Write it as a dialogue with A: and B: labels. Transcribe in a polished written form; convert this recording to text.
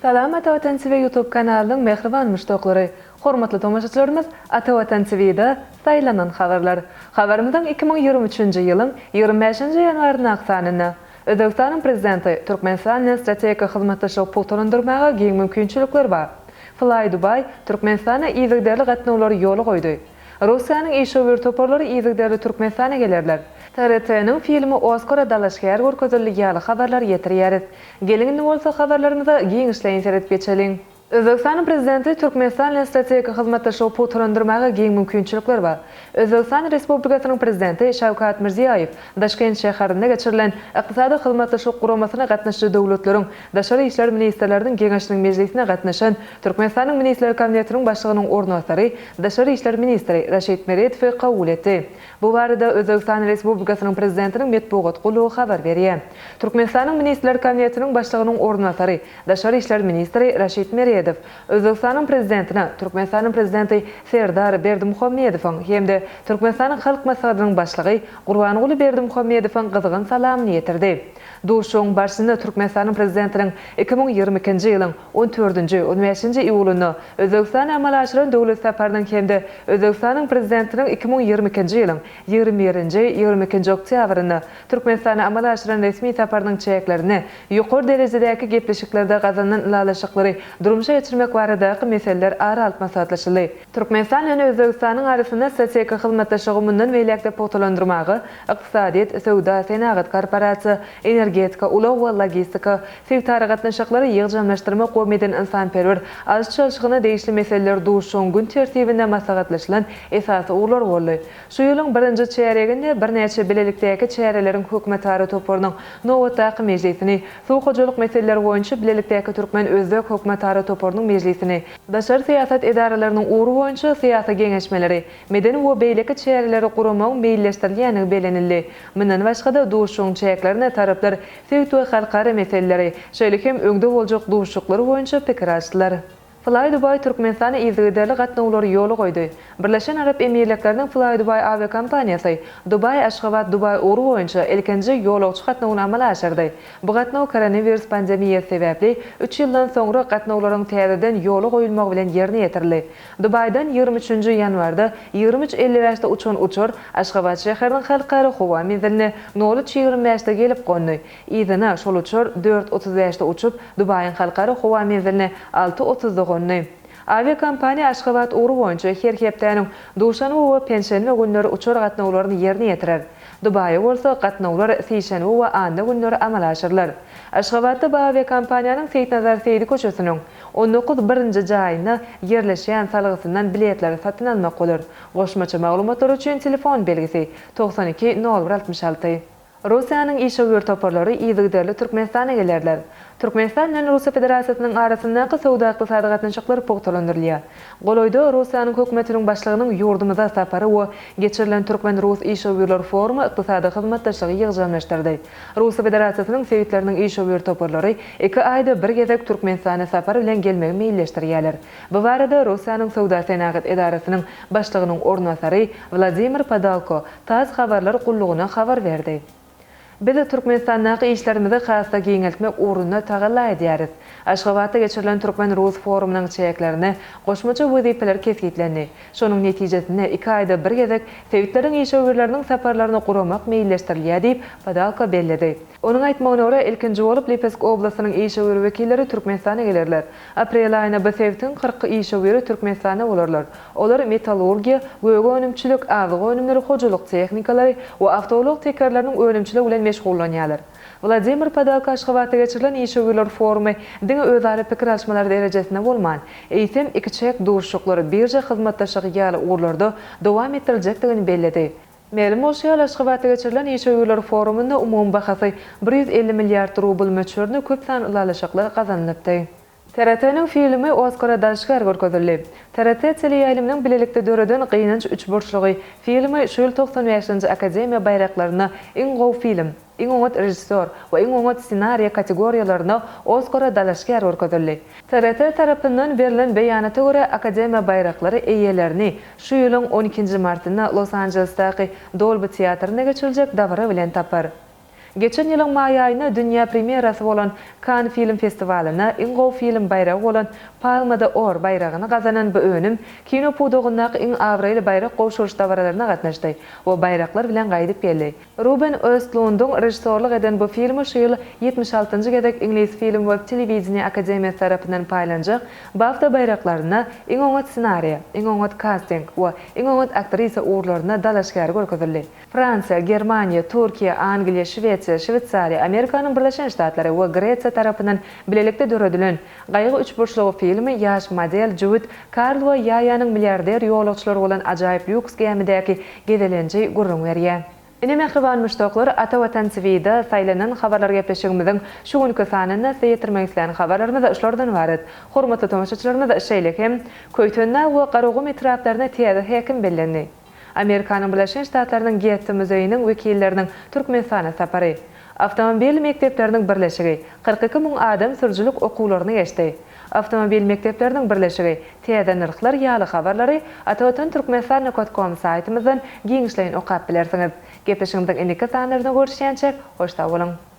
A: Salam Ata Watan TV YouTube kanalynyň mähriban muşdaklary! Hormatly tomaşaçylarymyz Ata Watan TV-da saýlanan habarlar. Habarymyzyň 2023-nji ýylyň 25-nji ýanwaryndaky sanynda Özbegistanyň Prezidenti Türkmenistan bilen strategik hyzmatdaşlygy pugtalandyrmaga giň mümkinçilikler bar. Fly Dubai Türkmenistana yzygiderli gatnawlary ýola goýdy. Russiýanyň işewür toparlary yzygiderli Türkmenistana gelerler. TRT-niň filmi Oskara dalaşgär görkezildi ýaly habarlary ýetirýäris. Geliň indi bolsa habarlarymyza giňişleýin seredip geçeliň. Özbegistanyň Prezidenti Türkmenistan bilen strategik hyzmatdaşlygy pugtalandyrmaga giň mümkinçilikler bar. Özbegistan Respublikasynyň Prezidenti Şawkat Mirziýoýew Daşkent şäherinde geçirilen Ykdysady Hyzmatdaşlyk Guramasyna gatnaşyjy döwletleriň daşary işler ministrleriniň geňeşiniň mejlisine gatnaşan Türkmenistanyň Ministrler Kabinetiniň Başlygynyň orunbasary, daşary işler ministri Raşid Meredowy kabul etdi. Bu barada Özbegistan Respublikasynyň Prezidentiniň metbugat gullugy habar berýär. Türkmenistanyň Ministrler Kabinetiniň Başlygynyň orunbasary, daşary işler ministri Raşid Meredow Özbegistanyň Prezidentine Türkmenistanyň Prezidenti Serdar Berdimuhamedowyň hem-de Türkmenistanyň Halk Maslahatynyň Başlygy Gurbanguly Berdimuhamedowyň gyzgyn salamyny ýetirdi. Duşuşygyň barşynda Türkmenistanyň Prezidentiniň 2022-nji ýylyň on dördünji, on bäşinji iýulynda Özbegistana amala aşyran döwlet saparynyň hem-de Özbegistanyň Prezidentiniň 2022-nji ýylyň ýigrimi birinji, ýigrimi ikinji oktýabrynda Türkmenistana amala aşyran resmi saparynyň çäklerinde ýokary derejedäki gepleşiklerde gazanylan ylalaşyklary durmuşa geçirmek baradaky meseleler ara alyp maslahatlaşyldy. Türkmenistan bilen Özbegistanyň arasynda strategik hyzmatdaşlygy mundan beýläk-de pugtalandyrmaga, ykdysadyýet, söwda, senagat, korporasiýa, energetika, ulag we logistika, sebitara gatnaşyklary ýygjamlaşdyrmak we medeni-ynsanperwer alyş-çalşygyna degişli meseleler duşuşygyň gün tertibinde maslahatlaşylan esasy ugurlar boldy. Şu ýylyň birinji çärýeginde birnäçe bilelikdäki çäreleriň hökümetara toparynyň nobatdaky mejlisini, Suw hojalyk meseleleri boýunça bilelikdäki türkmen-özbek hökümetara toparynyň mejlisini, daşary syýasat edaralarynyň ugry boýunça syýasy geňeşmeleri, medeni we beýleki çäreleri guramagyň meýilleşdirilýändigi bellenildi. Mundan başga-da, duşuşygyň çäklerinde taraplar sebit we halkara meseleleri, şeýle hem öňde boljak duşuşyklar boýunça pikir alyşdylar. Fly Dubai Türkmenistana yzygiderli gatnawlary ýola goýdy. Birleşen Arap Emirlikleriniň Fly Dubai awiakompaniýasy Dubaý-Aşgabat-Dubaý ugry boýunça ilkinji ýolagçy gatnawyny amala aşyrdy. Bu gatnaw koronawirus pandemiýasy sebäpli üç ýyldan soňra gatnawlaryň täzeden ýola goýulmagy bilen ýerine ýetirildi. Dubaýdan 23 nji ýanwarda 23 55-de uçan uçar Aşgabat şäheriniň Halkara howa menziline nol üç 25-de gelip gondy. Yzyna şol uçar dört 35-de uçup, Dubaýyň halkara howa menziline alty otuzda gondy. Awiakompaniýa Aşgabat ugry boýunça her hepdäniň duşenbe we penşenbe günleri uçar gatnawlaryny ýerine ýetirer. Dubaýa bolsa gatnawlar sişenbe we anna günleri amala aşyrylar. Aşgabatda bu awiakompaniýanyň Seýitnazar Seýdi köçesiniň on dokuz birinji jaýynda ýerleşýän salgysyndan biletleri satyn almak bolar. Goşmaça maglumatlar üçin telefon belgisi, 92 nol bir 66. Russiýanyň işewür toparlary yzygiderli Türkmenistana gelerler. Türkmenistan bilen Russiýa Federasiýasynyň arasyndaky söwda-ykdysady gatnaşyklar pugtalandyrylýar. Golaýda Russiýanyň Hökümetiniň Başlygynyň ýurdumyza sapary we geçirilen türkmen-rus işewürler forumy ykdysady hyzmatdaşlygy ýygjamlaşdyrdy. Russiýa Federasiýasynyň sebitleriniň işewür toparlary iki aýda bir gezek Türkmenistana sapar bilen gelmegi meýilleşdirýärler. Bu barada Russiýanyň Söwda-senagat edarasynyň başlygynyň orunbasary Wladimir Padalko Tass habarlar gullugyna habar berdi. Biz Türkmenistandaky işlerimizi has-da giňeltmek ugrunda tagalla edýäris. Aşgabatda geçirilen türkmen-rus forumynyň çäklerinde goşmaça wezipeler kesgitlendi. Şonuň netijesinde iki aýda bir gezek sebitleriň işewürleriniň saparlaryny guramak meýilleşdirilýär diýip, Padalko belledi. Onuň aýtmagyna görä, ilkinji bolup Lipesk oblastynyň işewür wekilleri Türkmenistana gelerler. Aprel aýynda bu sebitiň 40 işewüri Türkmenistanda bolarlar. Olar metallurgiýa, gök önümçilik, azyk önümleri, hojalyk tehnikalary we awtoulag tekerleriniň önümçiligi bilen meşgullanýarlar. Wladimir Padalka Aşgabatda geçirilen işewürler forumy diňe özara pikir alyşmalar derejesinde bolman, eýsem, ikiçäk duşuşyklar, birža hyzmatdaşlygy ýaly ugurlarda dowam etdiriljekdigini belledi. Mälim bolşy ýaly, Aşgabatda geçirilen işewürler forumynda umumy bahasy 150 milliard rubl möçberinde köp sanly ylalaşyklar gazanylypdy. TRT-niň filmi Oskara dalaşgär görkezildi. TRT teleýaýlymynyň bilelikde döreden Gynanç üçburçlugy filmi şu ýyl 95-nji Akademiýa baýraklarynda iň gowy film, iň oňat režissýor we iň oňat ssenariýa kategoriýalarynda Oskara dalaşgär görkezildi. TRT tarapyndan berlen beýanata görä, Akademiýa baýraklary eýelerini şu ýylyň on ikinji martynda Los-Anjelesdaky Dolby teatrynda geçiriljek dabara bilen tapar. Geçen ýylyň maý aýynda dünýä premýerasy bolan Kann film festiwalynda iň gowy film baýragy bolan Palma d'Or baýragyny gazanan bu önüm kino pudagyndaky iň abraýly baýrak gowşuryş dabaralaryna gatnaşdy we baýraklar bilen gaýdyp geldi. Ruben Östlundyň režissýorlyk eden bu filmi şu ýyl 76-njy gezek Iňlis film we telewideniýe akademiýasy tarapyndan paýlanjak BAFTA baýraklarynda iň oňat ssenariýa, iň oňat kasting we iň oňat aktrisa ugurlarynda dalaşgär görkezildi. Fransiýa, Germaniýa, Türkiýe, Angliýa, Şwesiýa, Şweýsariýa, Amerikanyň Birleşen Ştatlary we Gresiýa tarapyndan bilelikde döredilen Gaýgy üçburçlugy filmi ýaş model jübüt Karl we Ýaýanyň milliarder ýolagçylary bolan ajaýyp lýuks gämidäki gezelenji gürrüň berýär. Ine mähriban muşdaklar, Ata Watan TVda saýlanan habarlar gepleşigimiziň şu günki sanynda size ýetirmek islän habarlarymyz şulardan ybarat. Hormatly tomaşaçylarymyz şeýle hem Köýtendag we Garagum etraplaryna täze häkim bellendi. Amerikanyň Birleşen Ştatlarynyň Getty muzeýiniň wekilleriniň Türkmenistana sapary. Awtomobil mekdepleriniň birleşigi, 42 müň adam sürüjilik okuwlaryny geçdi. Awtomobil mekdepleriniň birleşigi, täze nyrhlar ýaly habarlary Atavatan Türkmenistan nokat kom saýtymyzdan giňişleýin okap bilersiňiz. Gepleşigimiziň indiki sanlarynda görüşýänçäk, hoş sag boluň!